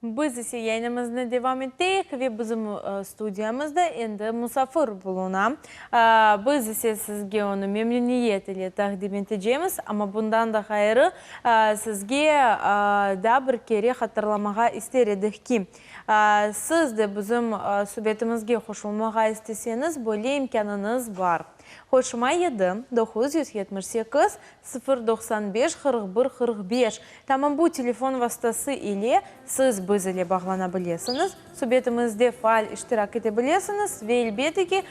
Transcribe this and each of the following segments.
Biz ise yayınımıznı devam eteyik ve bizim studiyamızda endi musafir buluna. Biz ise sizge onı memnüniyet ile taqdim etecemiz, amma bundan da ğayrı sizge daa bir kere hatırlamağa ister edik ki, siz de bizim subetimizge qoşulmağa isteseñiz, böyle imkânıñız bar. Qoşma yedi, 978 0 95 41 45, tamam bu telefon vastası ile siz biz ile bağlana bilesiñiz, subetimizde faal iştirak ete bilesiñiz ve, elbette ki,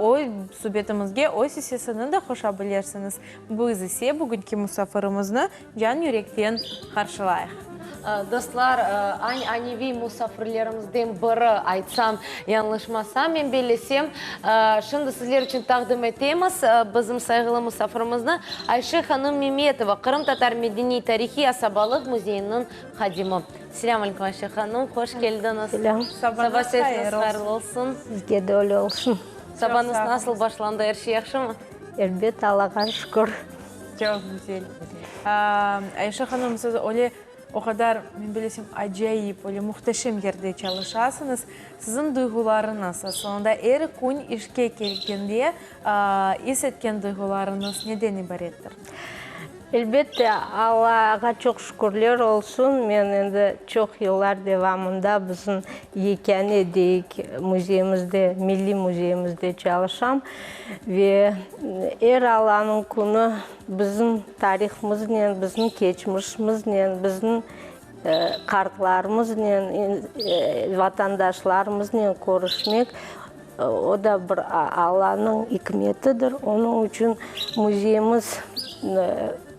o subetimizge öz issesini de qoşa bilirsiñiz. Biz ise bugünki musafirimizni can yürekten qarşılayıq. Dostlar, añaneviy musafirlerimizden biri aytsam, yañlışmasam, men bellesem, şimdi sizler içün taqdim etemiz bizim sayğılı musafirimizni, Ayşe hanım Memetova, Qırımtatar medeniy-tarihiy asabalıq müzeyiniñ hadimi. Selâm aleyküm, Ayşe hanım, hoş keldiñiz. Selâm. Saba sesiniz hayırlı olsun. Sizge de öyle olsun. Sabañız nasıl başlandı, er şey yahşımı? Elbet, Allağa şükür. Çoq güzel. Ayşe hanım, siz öyle o qadar, men bilesem, acayip, öyle muhteşem yerde çalışasıñız. Siziñ duyğularıñız, asılında er kün işke kelgende is etken duyğularıñız neden ibarettir? Elbette, Allağa çoq şükürler olsun, men endi çoq yıllar devamında bizim yekâne, deyik, müzeyimizde, milliy müzeyimizde çalışam ve er Allanıñ künü bizim tarihımıznen, bizim keçmişimiznen, bizim qartlarımıznen, vatandaşlarımıznen körüşmek, o da bir Allanıñ ikmetidir. Onıñ içün müzeyimiz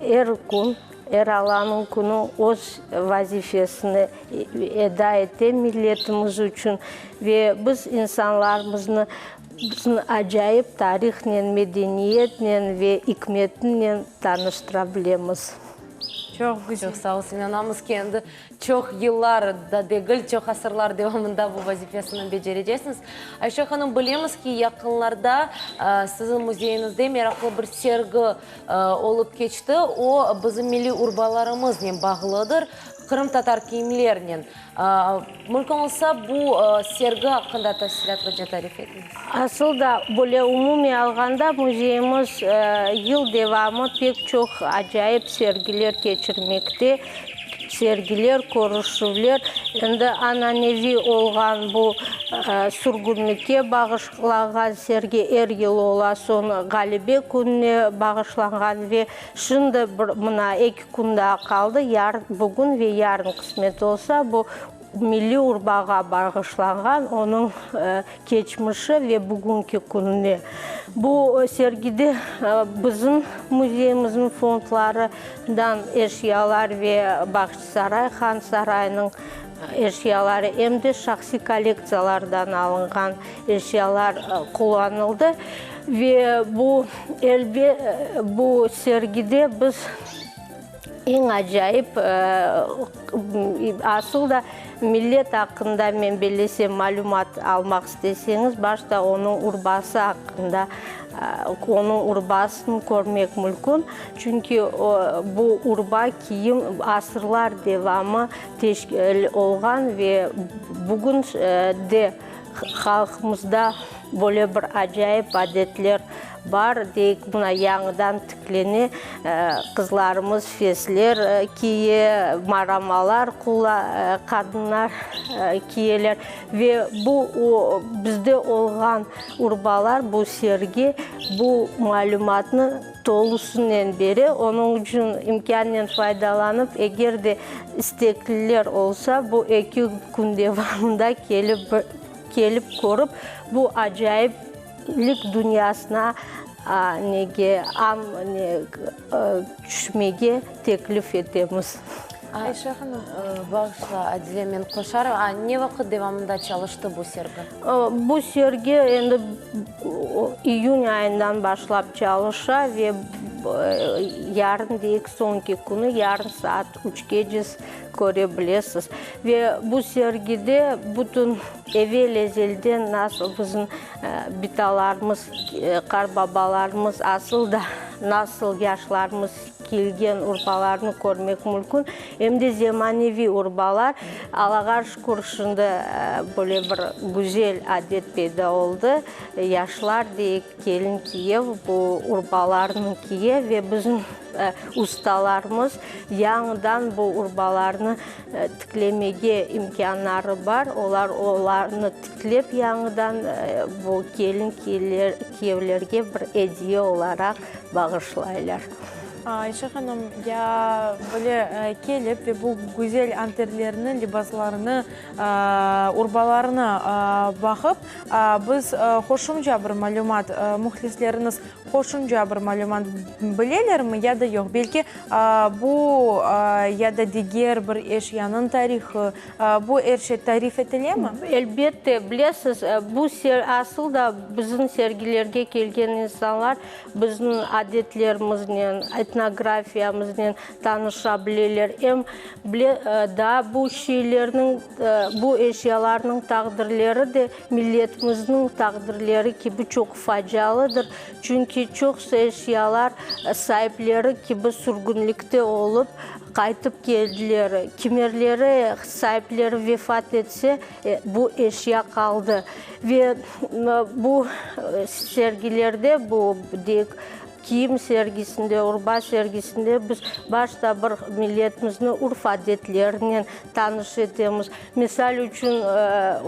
er kün, er Allanıñ künü öz vazifesini eda ete milletimiz içün ve biz insanlarımıznı bizim acayip tarihnen, medeniyetnen ve ikmetinen tanıştıra bilemiz. Çoq güzel. Çoq sağ olsun. İnanamız ki, endi çoq yıllar da degil, çoq asırlar devamında bu vazifesini becereceksiñiz. Ayşe hanım, bilemiz ki, yaqınlarda siziñ müzeyiñizde meraqlı bir sergi olıp keçti. O, bizim milliy urbalarımıznen bağlıdır, qırımtatar kiyimlernen. Mümkün olsa, bu sergi aqqında tafsilâtlıca tarif etiñiz. Asıl da, böyle umumiy alğanda, müzeyimiz yıl devamı pek çoq acayip sergiler keçirmekte, sergiler, körüşüvler. Endi ananeviy olğan bu sürgünlikke bağışlanğan sergi er yıl ola, soñ Ğalebe kününe bağışlanğan ve şimdi bir mına eki kün daa qaldı, yarın, bugün ve yarın qısmet olsa, bu milliy urbağa bağışlanğan, onıñ keçmişi ve bugünki kününe. Bu sergide bizim müzeyimizniñ fondlarından eşyalar ve Bağçasaray han sarayınıñ eşyaları, em de şahsiy kollektsiyalardan alınğan eşyalar qullanıldı. Ve bu elbe bu sergide biz eñ acayip, asıl da millet aqqında, men bellesem, malümat almaq isteseñiz, başta onıñ urbası aqqında, onıñ urbasını körmek mülkün. Çünki bu urba, kiyim asırlar devamı teşkil olğan ve bugün de Halqımızda böyle bir acayip adetler bar, deyik, mına yañıdan tiklene, qızlarımız fesler kiye, maramalar qadınlar kiyeler ve bu bizde olğan urbalar, bu sergi bu malümatnı tolusınen bere. Onıñ içün imkânnen faydalanıp, eger de istekliler olsa, bu eki kün devamında kelip, kelip körip, bu acayiplik dünyasına nege, am, ne, tüşmege teklif etemiz. Ayşe hanım, bağışla, Adile, men qoşarım, a ne vaqıt devamında çalıştı bu sergi? Bu sergi endi iyün ayından başlap çalışa ve yarın deyik soñki künü, yarın saat üçkece. köre bilesiz. Ve bu sergide bütün evel-ezelden nasıl bizim bitalarımız, qartbabalarımız, asıl da nasıl yaşlarımız kiyilgen urbalarnı körmek mümkün. Em de zemaneviy urbalar. Allağa şükür, şimdi böyle bir güzel adet peyda oldı. Yaşlar deyik, kelin-kiyev bu urbalarnı kiye ve bizim ustalarımız yañıdan bu urbalarnı tiklemege imkânları bar. Olar olarnı tiklep yañıdan bu kelin-kiyevlerge bir ediye olaraq bağışlaylar. Ayşe hanım, ya böyle kelip ve bu güzel anterlerni, libaslarnı, urbalarnı baqıp, biz qoşumca bir malümat, mühlislerimiz qoşumca bir malümat bilelermi ya da yoq? Belki, bu ya da diger bir eşyanıñ tarihı, bu er şey tarif etilemi? Elbette, bilesiz, bu asıl da bizim sergilerge kelgen insanlar Bizim adetlerimiznen, etnografiyamıznen tanışa bileler. Em bile daa bu şeylerniñ, bu eşyalarnıñ taqdirleri de milletimizniñ taqdirleri kibi çoq facialıdır. Çünki çoqusı eşyalar saipleri kibi sürgünlikte olıp, qaytıp keldiler. Kimerleri saipleri vefat etse, Bu eşya qaldı ve bu sergilerde, bu deyik, kiyim sergisinde, urba sergisinde biz başta bir milletimizni urf-adetlerinen tanış etemiz. Misal içün,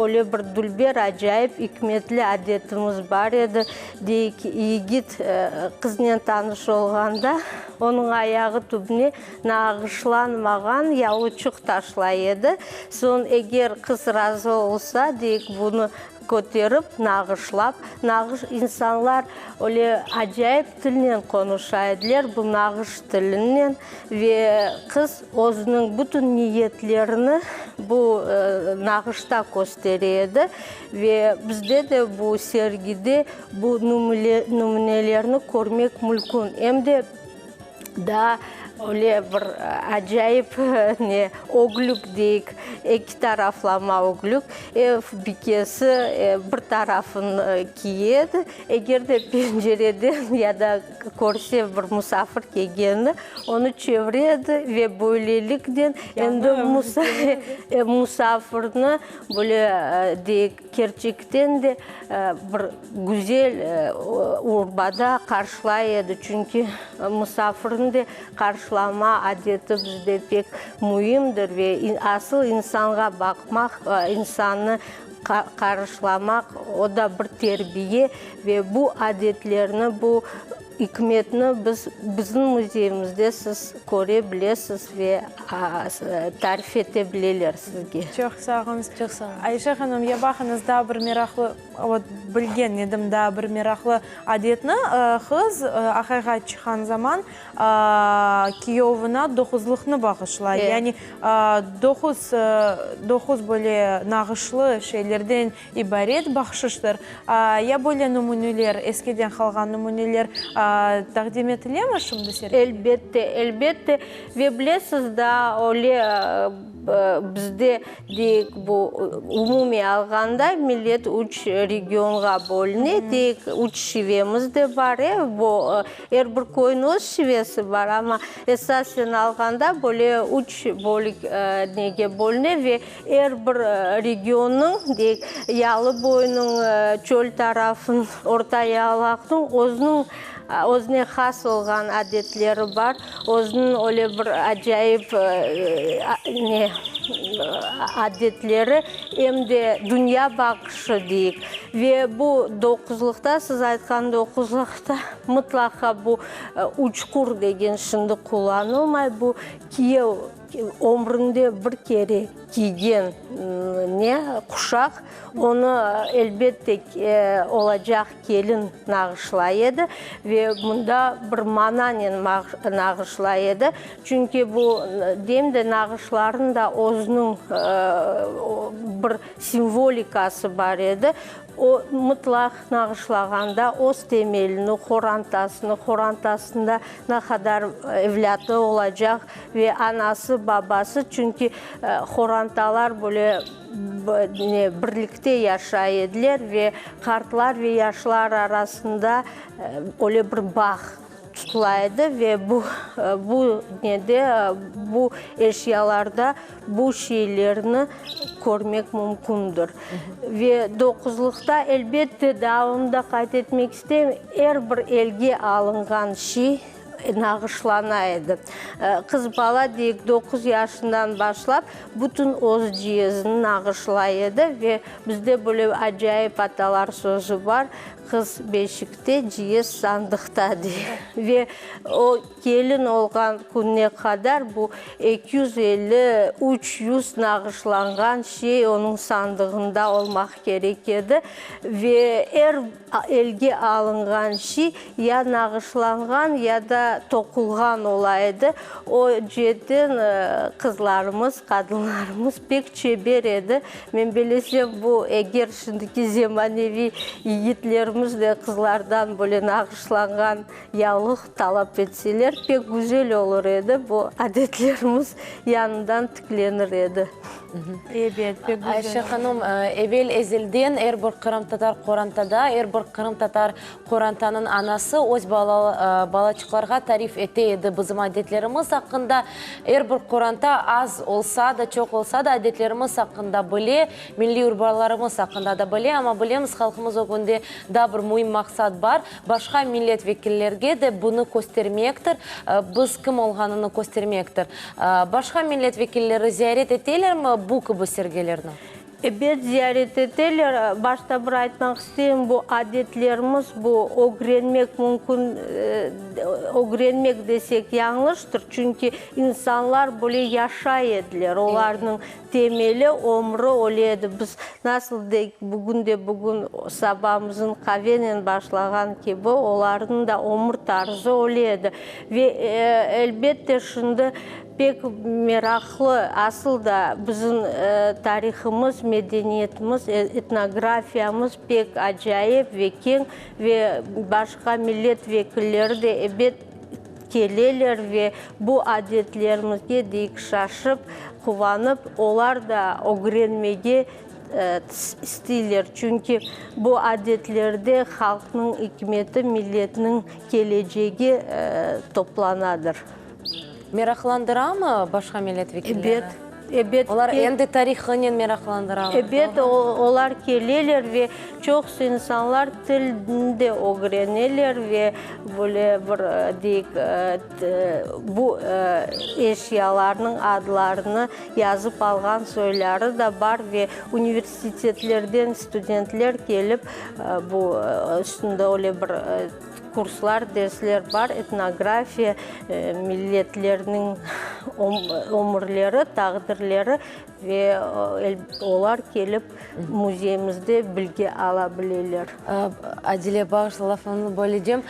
öyle bir dülber, acayip, ikmetli adetimiz bar edi, deyik, yigit qıznen tanış olğanda, onıñ ayağı tübüne Nağışlanmağan yavuçıq taşlay edi. Soñ, eger qız razı olsa, deyik, bunı köterip, nağışlap, nağış, insanlar öyle acayip tilnen qonuşa ediler, bu nağış tilinen ve qız özüniñ bütün niyetlerini bu nağışta köstere edi. Ve bizde de bu sergide bu nümünelerni körmek mülkün. Em de Daa öyle bir acayip ne, öglük deyik, eki taraflama öglük. Ev bikesi bir tarafını kiye edi. Eger de pencereden ya da körse bir musafir kelgenini, onı çevire edi ve böyleliknen endi musafirni böyle deyik, kerçekten de bir güzel urbada qarşılay edi, çünki musafirni de qarşılama adeti bizde pek müimdir ve asıl insanğa baqmaq, insannı qarşılamaq, o da bir terbiye ve bu adetlerni, bu ikmetni biz bizim müzeyimizde siz köre bilesiz ve tarif ete bileler sizge. Çoq sağ oluñız. Çoq sağ oluñız. Ayşe hanım, ya baqıñız, daa bir meraqlı, vot, bilgen edim daa bir meraqlı adetni, qız aqayğa çıqqan zaman kiyovına doquzlıqnı bağışlay. Yani doquz, doquz böyle nağışlı şeylerden İbaret bahşıştır. Ya böyle nümüneler, eskiden qalğan nümüneler taqdim etilemi şimdi sergide? Elbette, elbette. Ve bilesiz, daa öyle bizde, deyik, bu umumiy alğanda millet üç regionğa bölüne, deyik, üç şivemiz de bar, e, bu er bir köyniñ öz şivesi bar, amma esasen alğanda böyle üç bölük nege bölüne ve Er bir regionnıñ, deyik, yalı boyunıñ, çöl tarafınıñ, orta yalaqnıñ özüniñ, özüne has olğan adetleri bar, özüniñ öyle bir acayip ne, adetleri, em de dünya baqışı, deyik. Ve bu doquzlıqta, siz aytqan doquzlıqta mıtlaqa bu uçqur degen şimdi qullanılmay, bu kiyev. Ömründe bir kere kiygen ne, quşaq, onı, elbette, olacaq kelin nağışlay edi ve mında bir mananen nağışlay edi. Çünki bu, dem de, nağışlarnıñ da özüniñ bir simvolikası bar edi. O, mıtlaq nağışlağanda öz temelini, qorantasını, qorantasında ne qadar evlâtı olacaq ve anası, babası, çünki qorantalar böyle ne, birlikte yaşay ediler ve qartlar ve yaşlar arasında öyle bir bağ tutula edi ve bu, bu nede, bu eşyalarda bu şeylerni körmek mümkündir. Ve doquzlıqta, elbette, daa onı da qayd etmek isteyim, er bir elge alınğan şey nağışlana edi. Qız bala, deyik, doquz yaşından başlap, bütün öz ciyezini nağışlay edi ve bizde böyle acayip atalar sözü bar, Qız beşikte, ciyez sandıqta, dey. Ve o, kelin olğan kününe qadar bu 250, 300 nağışlanğan şey onıñ sandığında olmaq kerek edi. Ve er elge alınğan şey ya nağışlanğan, ya da toqulğan ola edi. O ceetten qızlarımız, qadınlarımız pek çeber edi. Men bilesem, bu, eger şimdiki zemaneviy yigitlerimiz de qızlardan böyle nağışlanğan yavluq talap etseler, pek güzel olur edi, bu adetlerimiz yañıdan tiklenir edi. Ebet, pek güzel. Ayşe hanım, evel ezelden er bir qırımtatar qorantada, er bir qırımtatar Qorantanıñ anası öz balaçıqlarğa tarif ete edi bizim adetlerimiz aqqında. Er bir qoranta az olsa da, çoq olsa da adetlerimiz aqqında bile, milliy urbalarımız aqqında da bile. Amma bilemiz, halqımız ögünde daa bir müim maqsat bar, başqa millet vekillerge de bunı köstermektir, biz kim olğanını köstermektir. Başqa millet vekilleri ziyaret etelermi bu kibi sergilerni? Ebet, ziyaret eteler. Başta bir aytmaq isteyim, bu adetlerimiz, bu ögrenmek mümkün, ögrenmek desek yañlıştır, çünki insanlar böyle yaşay ediler, olarnıñ temeli, ömrü öyle edi. Biz nasıl deyik, bugün de bugün sabamızın qavenen başlağan kibi, olarnıñ da ömür tarzı öyle edi. Ve, elbette, şimdi Pek meraqlı, asıl da bizim tarihımız, medeniyetimiz, etnografiyamız pek acayip ve keñ ve başqa millet vekilleri de ebet keleler ve bu adetlerimizge deyik şaşıp, quvanıp, olar da ögrenmege isteyler. Çünki bu adetlerde halqnıñ ikmeti, milletniñ kelecegi toplanadır. Meraqlandıramı başqa millet vekilleri? Ebet, ebet. Olar endi tarihınen meraqlandıralar, doğru? Ebet, olar keleler ve çoqusı insanlar tilni de ögreneler ve böyle bir, deyik, bu eşyalarnıñ adlarını yazıp alğan soyları da bar ve universitetlerden studentler kelip, bu üstünde öyle bir Kurslar, dersler bar, etnografiya, milletlerniñ ömürleri, taqdirleri ve olar kelip müzeyimizde bilgi ala bileler. Adile, bağışla, lafıñnı bölecem.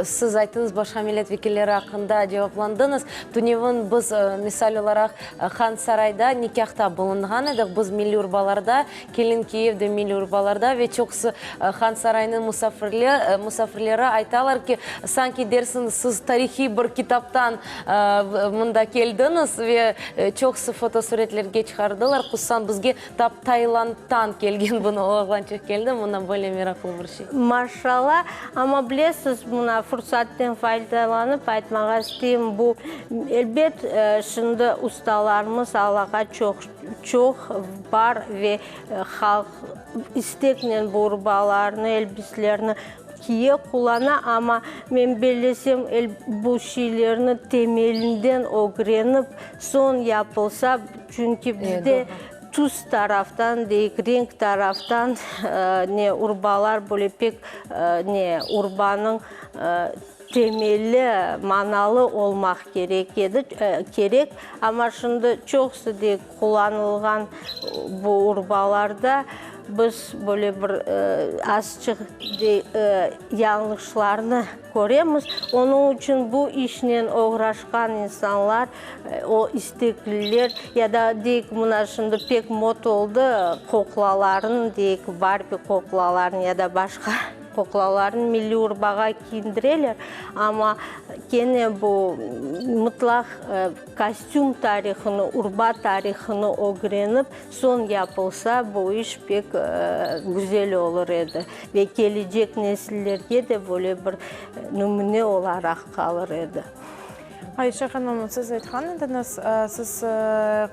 Siz ayttıñız, başqa millet vekilleri aqqında cevaplandıñız. Tünevin biz, misal olaraq, Han Sarayda nikâhta bulunğan edik. Biz milliy urbalarda Kelin kiyev de milliy urbalarda ve çoqusı Han Saraynıñ musafirleri aytalar ki, sanki dersiñ siz tarihiy bir kitaptan mında keldiñiz ve çoqusı fotosuretlerge çıqardılar, hususan bizge tap Taylandtan kelgen bir oğlançıq keldi, mına böyle meraqlı bir şey. Maşallah, amma bilesiz, mına fursatten faydalanıp aytmağa isteyim, bu, elbet, şimdi ustalarımız Allağa çoq Çoq bar ve halq isteknen bu urbalarnı, elbislerni kiye, qullana, amma men bellesem, bu şeylerni temelinden ögrenip, soñ yapılsa, çünki bizde tüs taraftan, deyik, renk taraftan ne urbalar böyle pek ne urbanıñ Temelli, manalı olmaq kerek edi, kerek, amma şimdi çoqusı de qullanılğan bu urbalarda. Biz böyle bir azçıq yañlışlarnı köremiz. Onıñ içün bu işnen oğraşqan insanlar, o istekliler ya da, deyik, mına şimdi pek mot oldı, qoqlaların, deyik, Barbi qoqlaların ya da başqa qoqlaların milliy urbağa kiyindireler, amma kene bu mıtlaq kostüm tarihını, urba tarihını ögrenip, Soñ yapılsa, bu iş pek güzel olur edi ve kelecek nesillerge de böyle bir nümüne olaraq qalır edi. Ayşe hanım, siz aytqan ediñiz, siz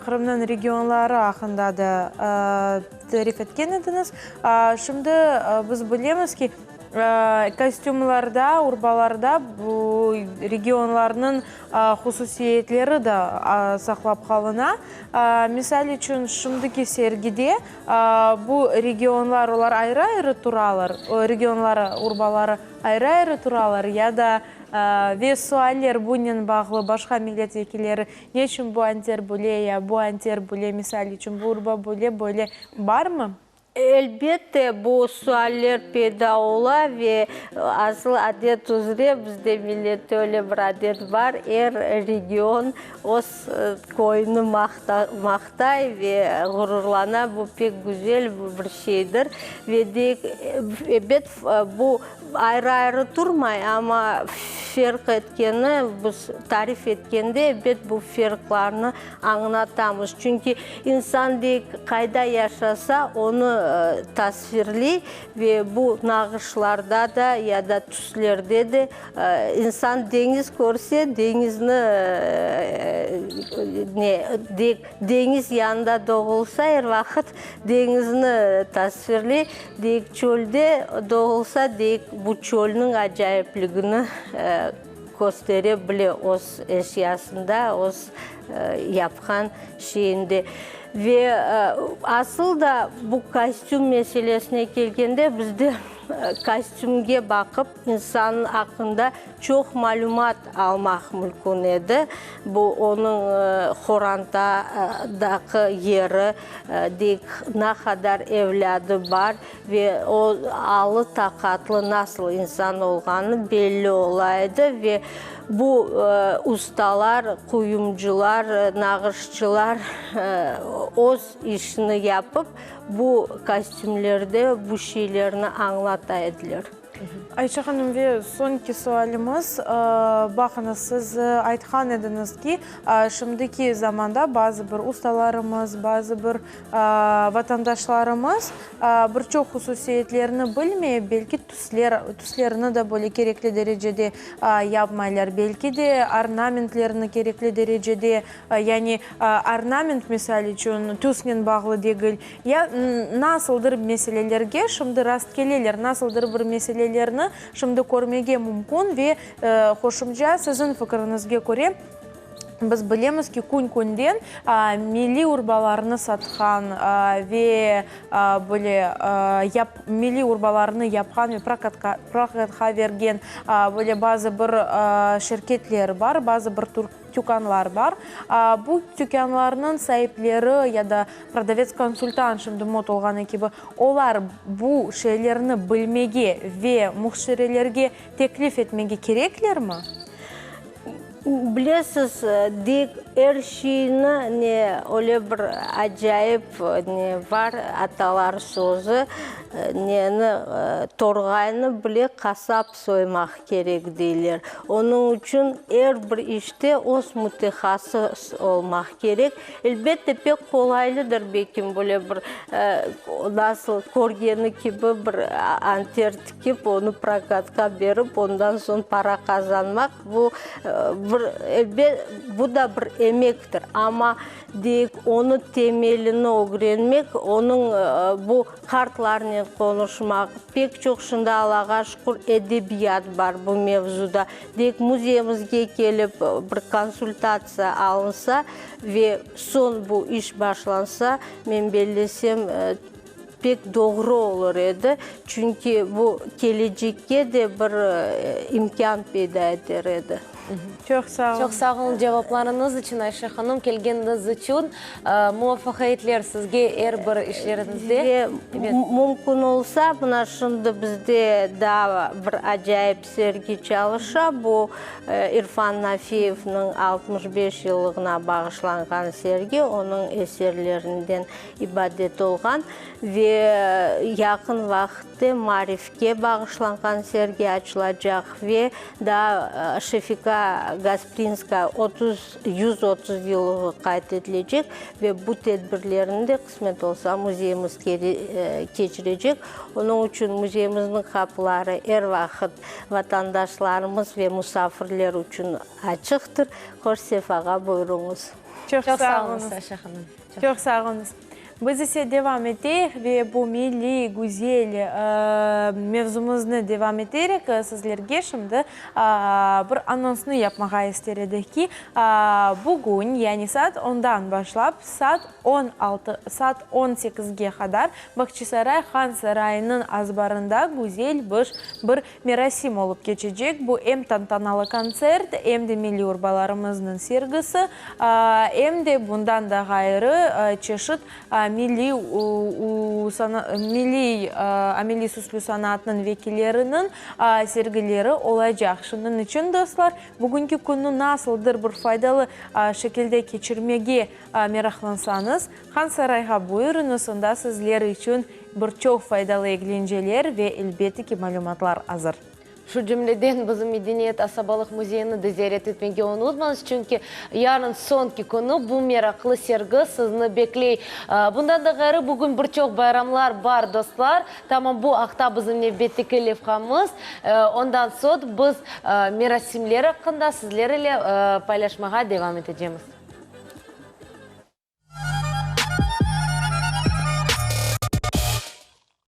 Qırımnıñ regionları aqqında da tarif etken ediñiz. Şimdi biz bilemiz ki, Kostümlarda, urbalarda bu regionlarnıñ hususiyetleri da saqlap qalına. Misal içün, şimdiki sergide bu regionlar, olar ayrı-ayrı turalar, regionlar urbaları ayrı-ayrı turalar ya da ve sualler bunen bağlı başqa millet vekilleri neçün bu anter böyle ya bu anter böyle, misal içün, bu urba böyle, böyle barmı? Elbette, bu sualler peyda ola ve asıl adet üzre, bizde millette öyle bir adet bar, er region öz köyüni maqtay ve ğururlana, bu pek güzel bir şeydir. Ve deyik, ebet, bu ayrı-ayrı turmay, amma ferq etkeni, biz tarif etkende, ebet, bu ferqlarnı Añlatamız, çünki insan deyik, qayda yaşasa, onı tasvirley ve bu nağışlarda da ya da tüslerde de insan deñiz körse, deñizni ne, deyik, deñiz yanında doğulsa, er vaqıt deñizni tasvirley, deyik, çölde doğulsa, deyik, bu çölniñ acayipligini köstere bile öz eşyasında, öz yapqan şeyinde. Ve asıl da bu kostüm meselesine kelgende, bizde kostümge baqıp insannıñ aqqında çoq malümat almaq mümkün edi. Bu onıñ qorantadaki yeri, deyik, ne qadar evlâdı bar Ve o, alı-taqatlı nasıl insan olğanı belli ola edi. Ve bu ustalar, quyumcılar, nağışçılar öz işini yapıp, bu kostümlerde bu şeylerni añlata ediler. Ayşe hanım, ve soñki sualimiz. Baqıñız, siz aytqan ediñiz ki, şimdiki zamanda bazı bir ustalarımız, bazı bir Vatandaşlarımız bir çoq hususiyetlerini bilmeyip, belki tüsler, tüslerini de böyle kerekli derecede yapmaylar, belki de ornamentlerini kerekli derecede, yani ornament, misal içün, tüsnen bağlı degil, ya nasıldır meselelerge şimdi rastkeleler, nasıldır bir meselelerni şimdi körmege mümkün ve qoşumca siziñ fikiriñizge köre, Biz bilemiz ki, kün-künden milliy urbalarnı satqan ve böyle milliy urbalarnı yapqan ve prokatqa bergen böyle bazı bir şirketler bar, bazı bir tükânlar bar. Bu tükânlarnıñ saipleri ya da prodavets-konsultant, şimdi mot olğanı kibi, olar bu şeylerni bilmege ve müşterilerge teklif etmege kereklermi? Bilesiz, deyik, er şeyni ne öyle bir acayip ne bar, atalar sözü, neni, torğaynı bile qasap soymaq kerek deyler. Onıñ içün er bir işte öz mütehassıs olmaq kerek. Elbette, pek qolaylıdır, belkim, böyle bir, nasıl, körgeni kibi bir anter tikip, onı prokatqa berip, ondan soñ para qazanmaq. Bu, bir, elbet, bu da bir emektir, amma, deyik, onı temelini ögrenmek, onıñ bu qartlarnen qonuşmaq, pek çoq şimdi, Allağa şükür, edebiyat bar bu mevzuda, deyik, müzeyimizge kelip bir konsultatsiya alınsa ve soñ bu iş başlansa, men bellesem, Pek doğru olur edi, çünki bu kelecekke de bir imkân peyda eter edi. Çoq sağ olun. Çoq sağ olun cevaplarıñız içün, Ayşe hanım, kelgeniñiz içün. Muvafaqiyetler sizge er bir işleriñizde. Ve mümkün olsa, mına şimdi bizde daa bir acayip sergi çalışa, bu İrfan Nafiyevniñ 65 yıllığına bağışlanğan sergi, onıñ eserlerinden ibadet olğan ve yaqın vaqıtte maarifke bağışlanğan sergi açılacaq ve daa Şefika Gasprinskaya 30, 130 yıllığı qayd etilecek ve bu tedbirlerni de, qısmet olsa, müzeyimiz keçirecek. Onıñ içün müzeyimizniñ qapıları er vaqıt vatandaşlarımız ve musafirler içün açıqtır. Hoş sefağa buyruñız. Çoq Çoq sağ sağ oluñız. oluñız, Ayşe hanım. Çoq sağ oluñız. Biz ise devam eteyik ve bu milliy güzel mevzumıznı devam eterek, sizlerge şimdi bir anonsnı yapmağa ister edik ki, bugün, yani saat ondan başlap saat 16, saat on sekizge qadar Bağçasaray Han sarayınıñ azbarında güzel bir bir Merasim olıp keçecek. Bu em tantanalı kontsert, em de milliy urbalarımıznıñ sergisi, em de bundan da ğayrı çeşit milliy milliy ameliy süslü sanatnıñ vekilleriniñ sergileri olacaq. Şunıñ içün, dostlar, bugünki künni nasıldır bir faydalı şekilde keçirmege meraqlansañız, Hansarayğa buyurıñız, onda sizler içün bir çoq faydalı eglenceler ve, elbette ki, malümatlar azır. Şu cümleden, bizim Medeniyet asabalıq müzeyini de ziyaret etmege unutmañız, çünki yarın soñki künü bu meraqlı sergi sizni bekley. Bundan da ğayrı, bugün bir çoq bayramlar bar, dostlar. Tamam bu aqta bizim nevbetteki levhamız. Ondan soñ biz merasimler aqqında sizler ile paylaşmağa devam etecemiz.